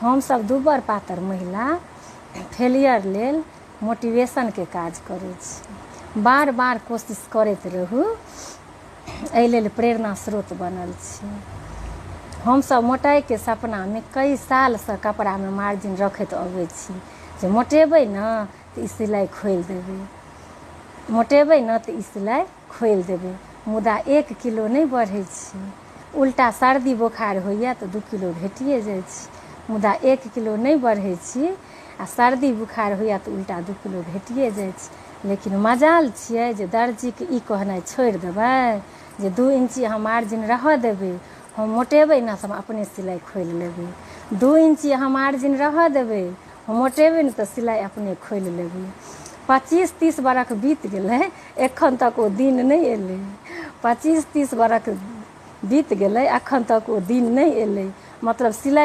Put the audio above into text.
हमसभ दुबर पातर महिला फेलियर लेल मोटिवेशनके काज करै छी। बार बार कोशिश करैत रहू, एहि लेल प्रेरणा स्रोत बनल छी। हमसभ मोटाइके सपनामे कई सालसँ कपड़ामे मार्जिन रखैत अबै छी जे मोटेबै ने तऽ ई सिलाइ खोलि देबै, मोटेबै ने तऽ ई सिलाइ खोलि देबै, मुदा 1 किलो नहि बढ़ै छै। उल्टा सर्दी बोखार होइए तऽ 2 किलो घटिए जाइ छै, मुदा 1 किलो नहि बढ़ै छी आ सर्दी बुखार होइए तऽ उल्टा 2 किलो घटिए जाइ छै। लेकिन मजाल छियै जे दर्जीके ई कहनाइ छोड़ि देबै जे 2 इंची अहाँ मार्जिन रहऽ देबै, हम मोटेबै ने तऽ हम अपने सिलाइ खोलि लेबै। 2 इंची अहाँ मार्जिन रहऽ देबै, हम मोटेबै ने तऽ सिलाइ अपने खोलि लेबै। 25-30 बरख बीत गेलै, एखन तक ओ दिन नहि एलै। 25-30 बरख बीत गेलै, एखन तक ओ दिन नहि एलै। मतलब सिलाइ